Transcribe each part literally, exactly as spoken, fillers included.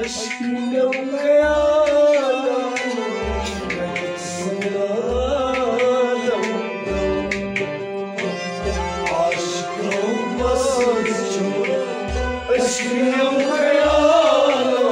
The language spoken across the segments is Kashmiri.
عشق نو خیالو، عشق نو خیالو،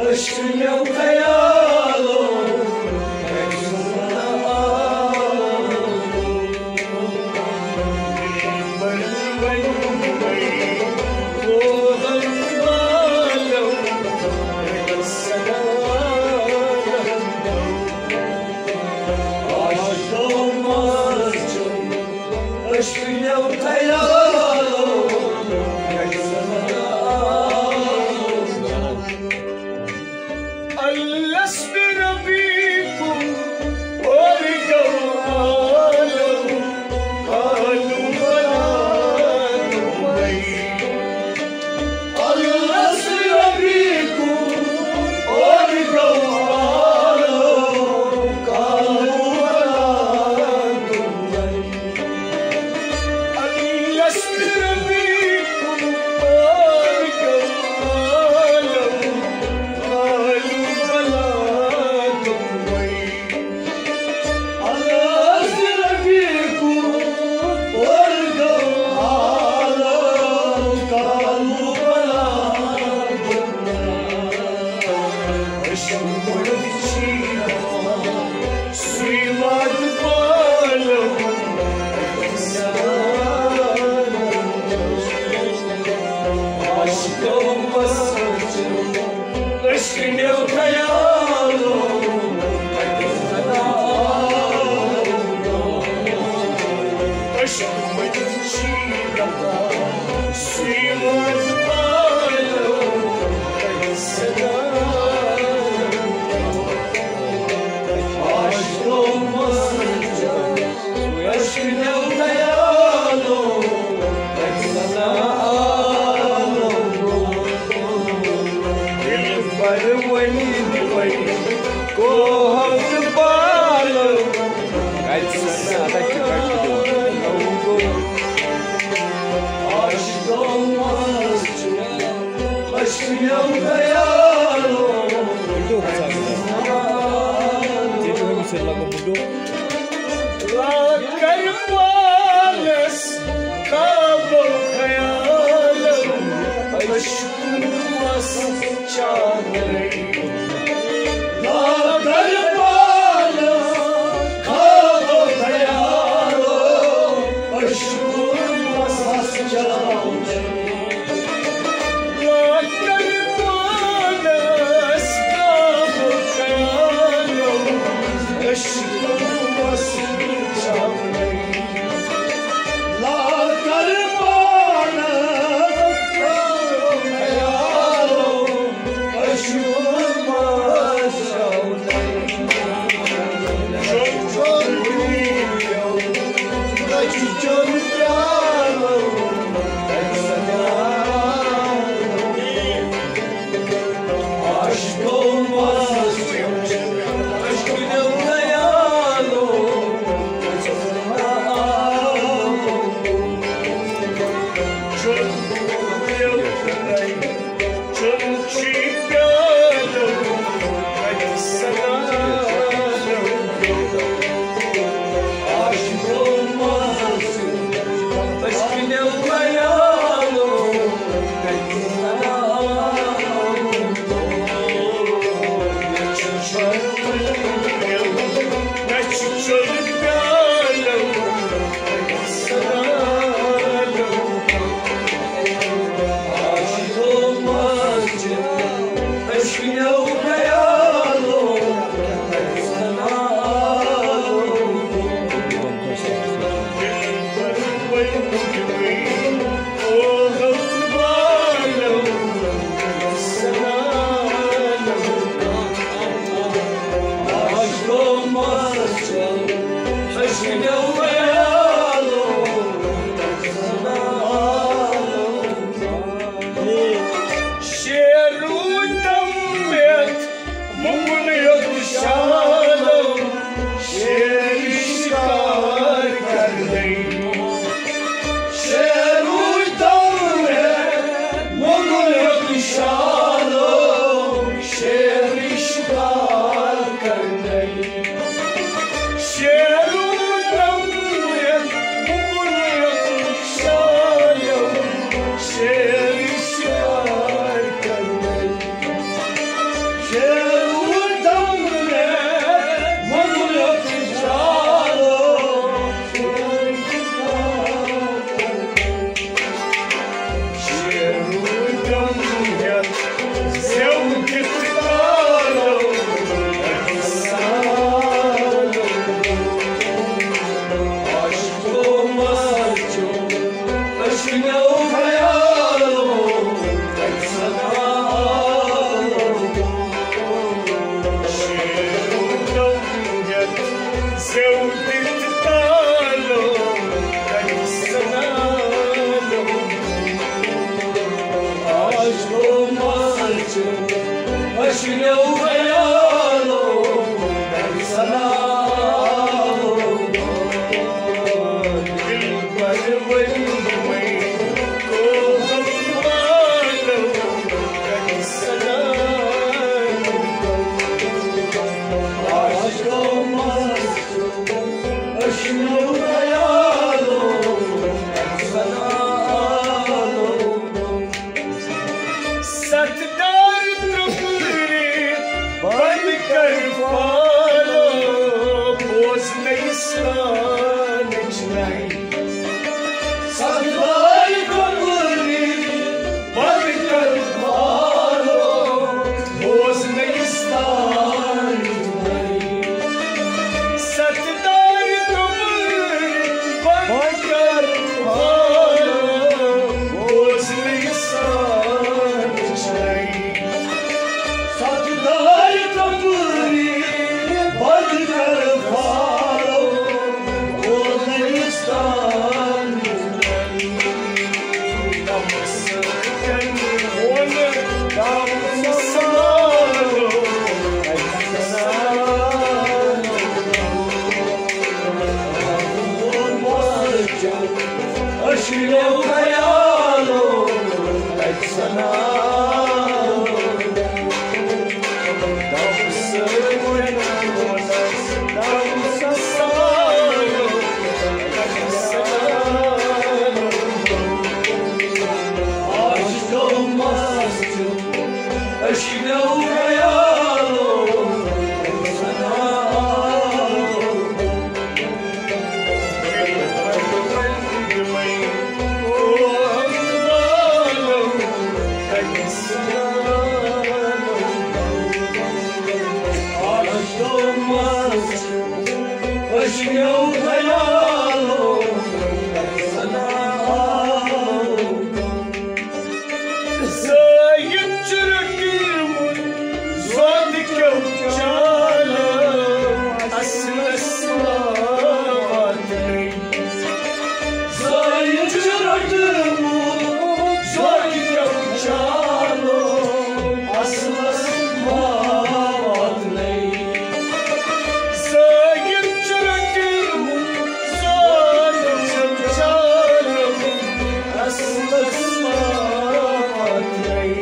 عشق نو خیالو، عشق نو خیالو، الس بربیکم، اور گو عالم کالو بلا تم بئی۔ الس بربیکم، اور گو عالم کالو بلا تم بئی۔ الس بربیکم، اور گو عالم کالو بلا تم بئی۔ الس بربیکم، اور گو عالم کالو بلا تم بئی۔ عشق بڑی سوی واد پالو۔ عشق بس، عشق نو خیالو۔ عشق بڑی سوی واد پالو۔ عشق نو خیالو، دل بر ونی دوی کوہن بالو۔ عشق نو خیالو۔ لا کر پانس خوابو خیالو، عشق مس چاکرے۔ لا کر پانس خوابو خیالو، عشق مس چاکرے۔ ستار ترٛپُرِ بند کر فالو، بوز نہٕ اسلامٕچ نَے۔ ستار ترٛپُرِ بند کر فالو، بوز نہٕ اسلامٕچ نَے۔ ستار ترٛپُرِ بند کر فالو، بوز نہٕ اسلامٕچ نَے۔ ستار ترٛپُرِ بند کر فالو، بوز نہٕ اسلامٕچ نَے۔ أشلو خیالو اجسنا۔ زٲیِد چھُ رٔٹِمُت زۄد کیو چالو، اصلس ما واتنَے۔ زٲیِد چھُ رٔٹِمُت زۄد کیو چالو، اصلس ما واتنَے۔ زٲیِد چھُ رٔٹِمُت زۄد کیو چالو، اصلس ما واتنَے۔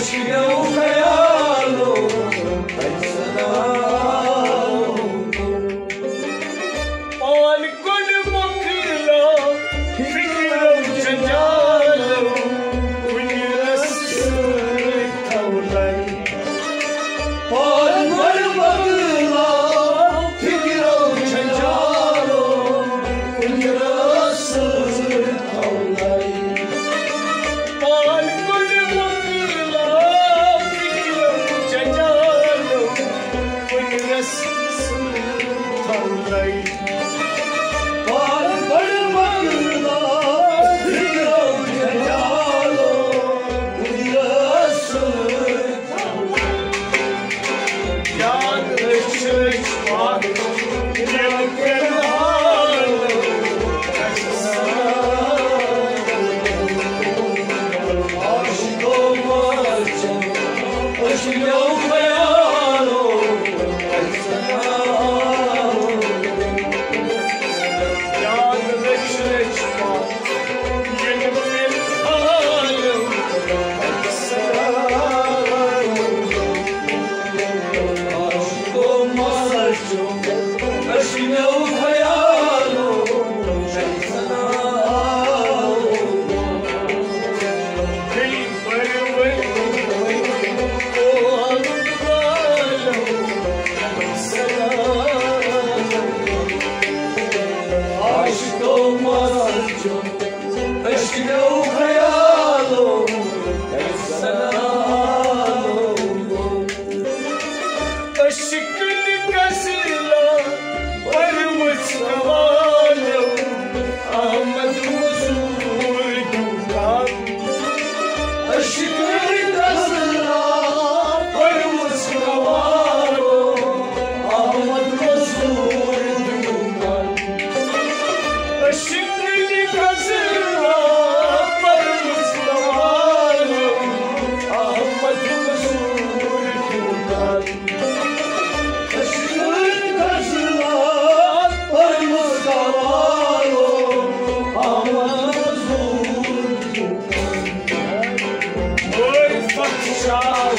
پان گۄڈٕ مۄکلاو فِکرو جنجالو، کُنہِ رَسہٕ سۭتۍ تھاو لَے۔ پان گۄڈٕ مۄکلاو فِکرو جنجالو، کُنہِ رَسہٕ سۭتۍ تھاو لَے۔ پان گۄڈٕ مۄکلاو فِکرو جنجالو، کُنہِ رَسہٕ سۭتۍ تھاو لَے۔ پان گۄڈٕ مۄکلاو فِکرو جنجالو، کُنہِ رَسہٕ سۭتۍ تھاو لَے۔ یاد رٔچھ رٔچھ پَتھ ییٚلہِ کٔرۍ حال۔ عاشقو مَرچھِ أچھنیو خیالو۔ یاد رٔچھ رٔچھ پَتھ ییٚلہِ کٔرۍ حال۔ عشقٕنۍ غزلہ پٔرمٕژ قوالو، احمد مزور دُکان۔ عشقٕنۍ غزلہ پٔرمٕژ قوالو، احمد مزور دُکان۔ عشقٕنۍ غزلہ پٔرمٕژ قوالو، احمد مزور دُکان۔ عشقٕنۍ غزلہ پٔرمٕژ قوالو، احمد مزور دُکان۔ معرفت شاہ